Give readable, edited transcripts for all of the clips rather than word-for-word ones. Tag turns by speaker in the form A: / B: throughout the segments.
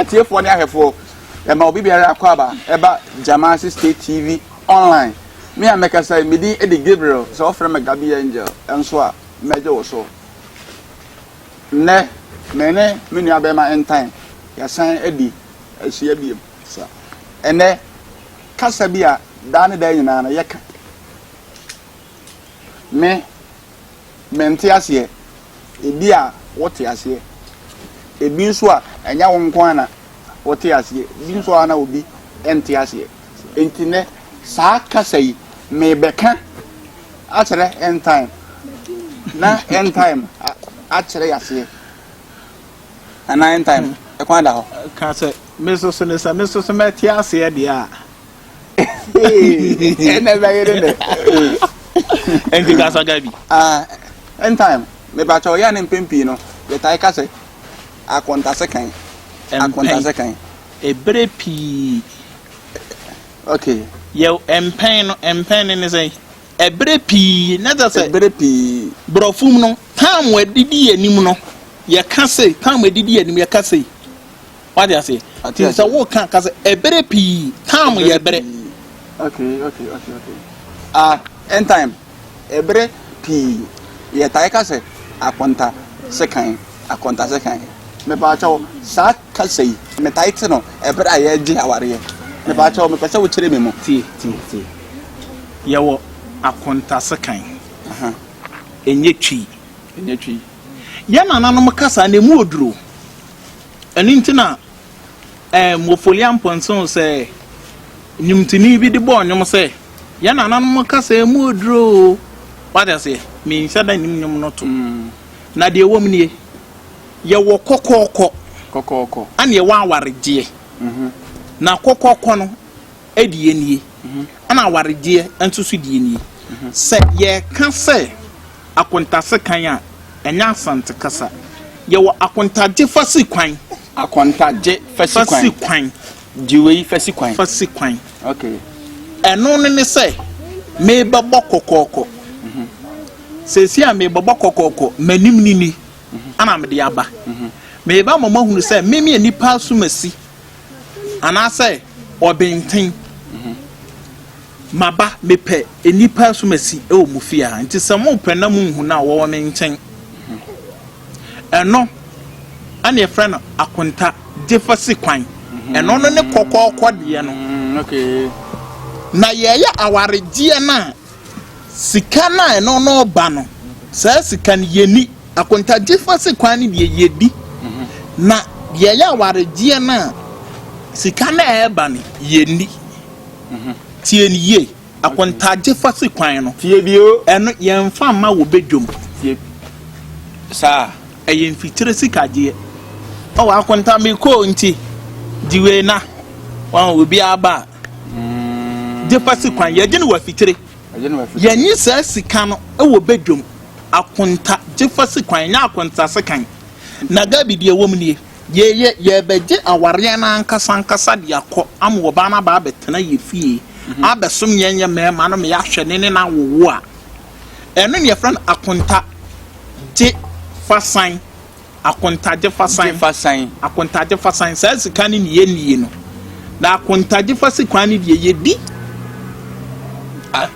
A: Atiefoɔ ne ahwɛfoɔ, yɛma obi biara akwaaba ɛba Jamasi State TV online. Me a mɛkasa yi, me din de Gabriel, sɛ wɔfrɛ me Gabi Angel nso a, mɛgye wo so. Nnɛ, me ne me nua bɛrima Ntan, yɛasan adi ahyia biom. Ɛnnɛ, kasa bi a daa ne daa nyinaa no yɛka. Me, mente aseɛ. Ebi a wote aseɛ. Ebi nso a ɛnyɛ wo nko ara na wote aseɛ. Ebi nso a na obi nte aseɛ. Enti nnɛ, saa kasa yi, merebɛka akyerɛ end time na end time akyerɛ yɛn aseɛ. Anaa end time, ɛkwan da hɔ.
B: Ka sɛ, me nso so ne sɛ me nso so mɛte aseɛ deɛ a.
A: Ɛna ɛbɛyɛ ne dɛ.
B: Ɛnti kasa Gabi.
A: Ah, end time, mepakyɛw, yɛ a ne mpɛn pii no, yɛtae ka sɛ akontase kan. Akontase kan.
B: Ebere pii.
A: Okay.
B: Yɛ mpɛn no, mpɛn no ne sɛn? Ɛberɛ pii, na kyerɛ sɛ.
A: Ɛberɛ pii.
B: Borɔfo mu no, time a ɛdidi yɛn anim no, yɛka sei, time a ɛdidi yɛn anim, yɛka sei. Wate aseɛ? Nti sɛ woka ka sɛ ɛberɛ pii, time yɛ berɛ.
A: Okay, okay, okay, okay. Ah, end time. Ɛberɛ pii, yɛtae ka sɛ akonta sekan, akonta sekan. Mepaakyɛw, saa kasa yi, metae te no ɛberɛ a yɛregye awareɛ. Mepaakyɛw, mepɛ sɛ wokyerɛ me mu.
B: Tie, tie, tie. Yɛwɔ akonta sekan. Ɛnyɛ twi.
A: Ɛnyɛ twi.
B: Yɛn nananom kasa no, ɛmu oduro. Ɛno nti na ɛɛ Mofolia Mpɔnson sɛ nnwomtoni bi de bɔɔ nnwom sɛ, Yɛn nananom kasa emu oduro o. Wate aseɛ? Menhyɛ da nnim nnwom no to. Na deɛ ɛwɔ mu nie, yɛwɔ kɔkɔɔkɔ.
A: Kɔkɔɔkɔ.
B: Ɛna yɛwɔ awaregyeɛ. Na kɔkɔɔkɔ no deɛ nie, ɛna awaregyeɛ nso so deɛ nie. Sɛ yɛreka sɛ Akontasekan a, ɛnyɛ Asante kasa. Yɛwɔ akontagye fasi kwan.
A: Akontagye fasi kwan.
B: Fasi kwan.
A: Gye wei fasi kwan.
B: Fasi kwan.
A: Okay.
B: Ɛno no ne sɛ merebɛbɔ kɔkɔɔkɔ. Mhm. Seesei a merebɛbɔ kɔkɔɔkɔ, m'anim no ni, mhm. ana mede aba. Mhm. Mereba ma moahunu sɛ me me nipa asomasi anaasɛ ɔbenten. Maba, mepɛ nnipa asumasi wɔ mo fie ha, nti sɛ mopɛ na monhu no a, wɔwɔ me nkyɛn. Ɛno ɛna yɛfrɛ no akonta gyefa si kwan. Ɛno no ne kɔkɔɔkɔ deɛ no.
A: Mm,
B: na yɛyɛ awaregyeɛ no a, sika no a ɛno no ba no, saa sika no yɛni. Akonta gyefa si kwan no deɛ yɛdi. Na yɛyɛ awaregyeɛ no a, sika no a ɛreba no yɛni. Tie no yie. Akontagye fasi kwan no.
A: Tie bio.
B: Ɛno yɛnfa mma wɔ badwam.
A: Tie saa.
B: Ɛyɛ mfikyire sikagyeɛ. Ɔwɔ akonta mekɔ nti gye wei na wɔn obi aba a. Mm. Gye fasi kwan yɛgye no wɔ afikyire. Yɛnye saa sika no wɔ badwam. Akonta gye fasi kwan nyɛ akonta sekan. Na Gabi deɛ ɛwɔ mu nie. Yɛyɛ, yɛrebɛgye awareɛ no ankasa ankasa de akɔ ama ɔbaa no aba abɛtena yɛ fie, abɛsom yɛn yɛ mmarima no ma yɛahwɛ ne ne no awowo a, ɛno na yɛfrɛ no akonta gye fa san. Akonta gye fa san.
A: Gye fa san.
B: Akonta gye fa san. Saa sika no ne yɛnnie no. Na akonta gye fa si kwan no deɛ yɛdi.
A: Ah.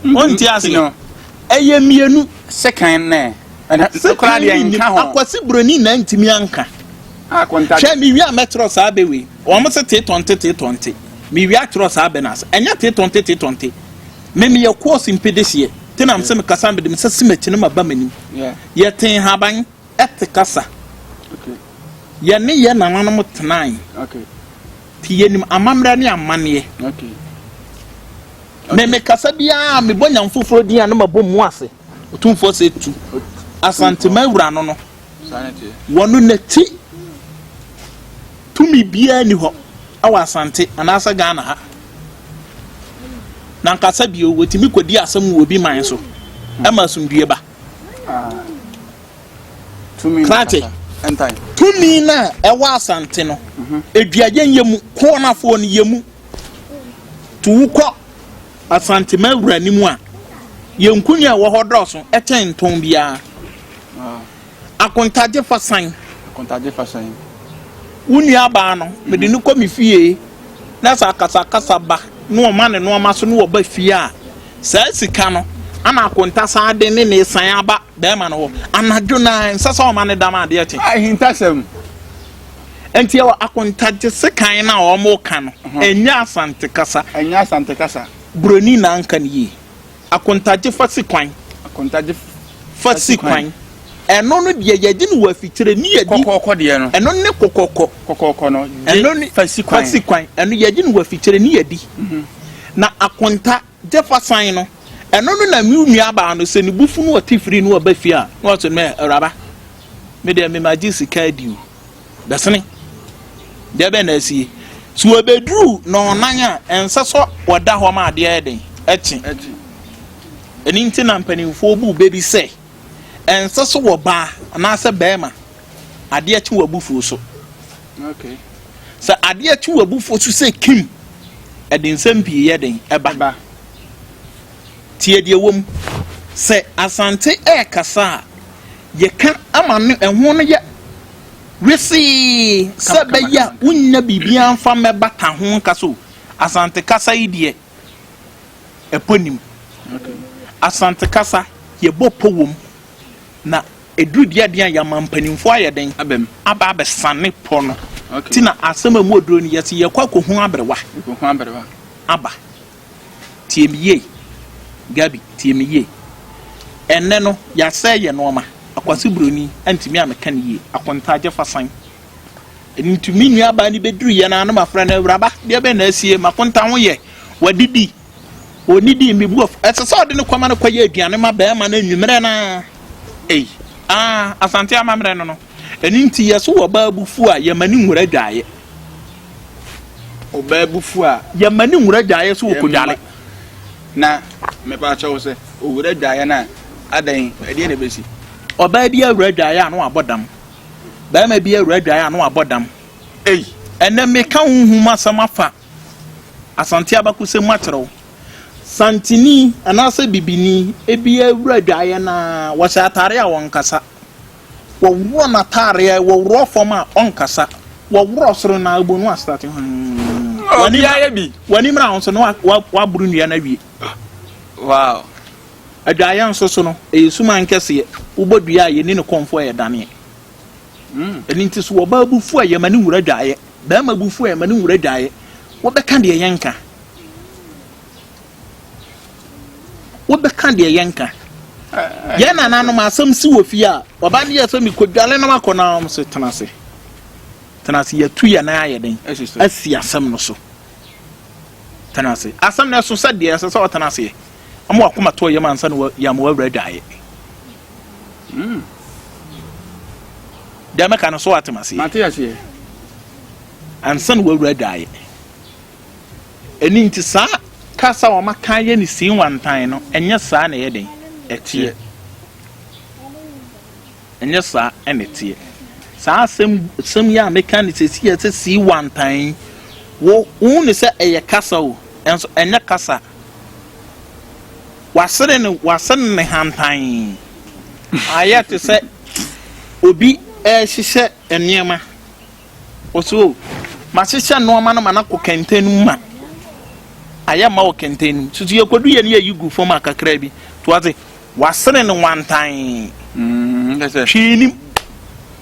B: Wonte aseɛ? Ɛyɛ mmienu.
A: Sekan nɛ.
B: Sekan ne nim akwasi broni na ntumi anka. Hwɛ me wie a mɛtwerɛ saa bɛ wei. Wɔn se teetɔnte teetɔnte. Me wie atwerɛ saa bɛ no ase. Ɛnyɛ teetɔnte teetɔnte. Me meyɛ kɔɔse mpedehyeɛ. Te na mesɛ mekasa mede me nsa si m'akyi na maba m'anim. Yɛtee nhaban ɛte kasa. Yɛne yɛ nananom tenae. Te yɛnim amammerɛ ne amanneɛ. Me mekasa biara mebɔ nyame foforɔ din a na mabɔ mu ase. Otumfoɔ sɛ tu Asantema wura no no, wɔno n'akyi tumi biara nni hɔ wɔ Asante anaasɛ Ghana ha. Na nkasa bio, wɔtumi kɔdi asɛm wɔ obi man so ma asomdwie ba. Krakye, tumi no a ɛwɔ Asante no, edua yɛn yɛ mu, kɔɔnafoɔ no yɛ mu, to wokɔ Asantema wura no mu a, yɛn nkunya a ɛwɔ hɔ dɔɔso kyɛn ntɔn biara. Akontagye fa san.
A: Akontagye fa san.
B: Wo nuabaa no, mede no kɔ me fie na sɛ akasakasa ba na ɔma ne nnoɔma so na ɔba fie a, saa sika no ana akonta san de ne ne san aba bɛrima no hɔ anadwo no ara, ɛnsɛ sɛ ɔma no da ma adeɛ kye.
A: Ahintasɛm.
B: Nti ɛwɔ akontagye sekan no a wɔka no, ɛnyɛ Asante kasa.
A: Ɛnyɛ Asante kasa.
B: Buroni na anka no yie. Akontagye fa si kwan.
A: Akontagye
B: fa si kwan. Ɛno no deɛ yɛgye no wɔ afikyire ne yɛdi.
A: Kɔkɔɔkɔ deɛ no.
B: Ɛno ne kɔkɔɔkɔ.
A: Kɔkɔɔkɔ no. Ɛno ne fa si kwan.
B: Fa si kwan. Ɛno yɛgye no wɔ afikyire ne yɛdi. Mhm. Na akonta gye fa san no. Ɛno no na me nua baa no sɛ ne bufu no ɔte firi no ɔba fie a na ɔsɛ mɛ awuraba. Me deɛ me ma gye sika adi o. Bɛsene. Deɛ bɛn na asie? So wɔbɛduru nnɔnnan a, ɛnsɛ sɛ wɔda hɔ ma adeɛ yɛ den kye. Ɛno nti na mpanimfoɔ bu bɛ bi sɛ, ɛnsɛ sɛ wɔbaa anaasɛ bɛrima adeɛ kye w'abufuo so. Sɛ adeɛ kye w'abufuo so sɛ kim, ɛde nsɛm pii yɛ den ɛba. Tie deɛ wɔ mu. Sɛ Asante ɛrekasa a, yɛka ama no ɛho no yɛ wesee sɛ ɛbɛyɛ a wonnya biribiara mfa mmɛbata ho nka sɛ o, Asante kasa yi deɛ ɛpɔ nim. Asante kasa yɛbɔ pɔ wom na ɛduru deɛ adeɛ a yɛama mpanimfoɔ ayɛ den aba abɛsane pɔ no. Ti na asɛm a ɛmu oduro no yɛse yɛkɔ akɔhu aberewa aba. Tie me yie, Gabi, tie me yie. Ɛnnɛ no, yɛasɛe yɛn nnoɔma. Akwasi Buroni antumi ammɛka no yie. Akontaa gye fa san. Ɛno nti, me nuabaa no bɛduruiɛ no ara na mafrɛ no, Awuraba, deɛ bɛn na asie? M'akonta ho yɛ. Wadidi. Ɔnnidii, me bo afu. Ɛsɛ sɛ ɔde no kɔma no kɔyɛ aduane ma barima no anwummerɛ no ara. Ei, ah, Asante amammerɛ no no. Ɛno nti, yɛso wɔ ɔbaa bo fu a, yɛma no nwura adwaeɛ.
A: Ɔbaa bo fu a.
B: Yɛma no nwura dwaeɛ sɛ ɔkɔdware.
A: Na mepa kyɛw sɛ owura dwaeɛ no a, adɛn, ɛdeɛn na ɛbɛsi?
B: Ɔbaa bi awura dwaeɛ a na wabɔ dam. Barima bi awura dwaeɛ a na wabɔ dam.
A: Ei!
B: Ɛnnɛ meka honhom asɛm afa Asante abakɔsɛm mu akyerɛ wo. Santini anaasɛ bibini bi awura dwaeɛ no a, wɔhyɛ ataare a wɔnkasa. Wɔworɔ n'ataareɛ, wɔworɔ fam a, ɔnkasa. Wɔworɔ soro no a, wobɛhu no astate hwee.
A: Obiara yɛ bi.
B: W'ani mmra ho so na waboro nnua no awie.
A: Wow.
B: Adwaeɛ nso so no, ɛyɛ suman kɛseɛ. Wobɔ dua a, yɛnni no kɔmfoɔ a ɛdaneɛ. Mm. Ɛno nti so ɔbaa bu fu a yɛma no nwura dwaeɛ, barima bu fu a yɛma no nwura dwaeɛ. Wobɛka deɛ yɛnka. Wobɛka deɛ yɛnka. Yɛn nananom asɛm si wɔ fie a, ɔba no yɛ sɛ mekɔdwale na makɔ na wɔn se tena ase. Tena ase, yɛtu yɛn nan ayɛ den asi asɛm no so. Tena ase. Asɛm no ɛso sɛ deɛ ɛsɛ sɛ ɔtena aseɛ. Ama wakoma tɔ yam ansa na yɛama wawura adwaeɛ. Mm. Deɛ mɛka no so atem aseɛ.
A: Mate aseɛ.
B: Ansa na wawura adwaeɛ. Ɛno nti saa kasa a wɔaka ayɛ no sii nwantan no, ɛnyɛ saa na ɛyɛ den? Ɛteɛ. Ɛnyɛ saa na ɛteɛ. Saa asɛm asɛm yi a meka no sɛsi yɛ sɛ sii wantan yi, wo wohu no sɛ ɛyɛ kasa o, ɛnso ɛnyɛ kasa. Wasere no wasere ne hantan. Ayɛ te sɛ obi ɛrehyehyɛ nneɛma. Ɔse o, mahyehyɛ nnoɔma no ma no akɔ kɛntɛn no mu ma ayɛ ma wɔ kɛntɛn no mu. Susu yɛkɔdu yɛ no yɛyi gu fam a kakra bi. To ase, wasene no wantan.
A: Mm,
B: hwee nim.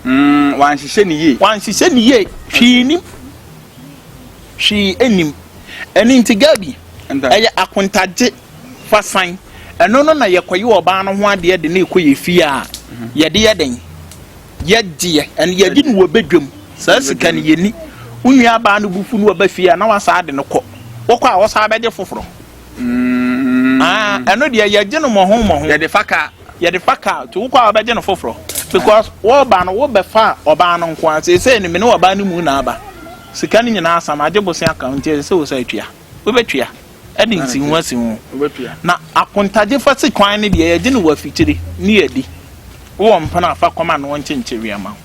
A: Mm, wanhyehyɛ ne yie.
B: Wanhyehyɛ ne yie, hwee nim. Hwee nim. Ɛno nti Gabi, ɛyɛ akontagye fa san. Ɛno no na yɛkɔyɛ ɔbaa no ho adeɛ de no rekɔ yɛ fie a, yɛde yɛ dɛn? Yɛgyeɛ, ɛno yɛgye no wɔ badwam. Saa sika no yɛnni. Wo nuabaa no bo fu na waba fie a, na wasan de no kɔ. Wokɔ a, wɔsan bɛgye foforɔ.
A: Mm.
B: Ah, ɛno deɛ yɛgye no mmɔho mmɔho.
A: Yɛde fa kaa.
B: Yɛde fa kaa. Nti wokɔ a wɔbɛgye no foforɔ. Because wɔreba no, wobɛfa ɔbaa no nko ara. Seesei no, me ne ɔbaa no mu na aba. Sika no nyinaa asa, magye bosea aka ho, nti ɛsɛ sɛ wo san tua. Wobɛtua. Ɛde nsiho asi ho. Na akontagye fa si kwan no deɛ, yɛgye no wɔ afikyire ne yɛdi. Wowɔ mpena a, fa kɔma no ɔnkyenkye wia ma wo.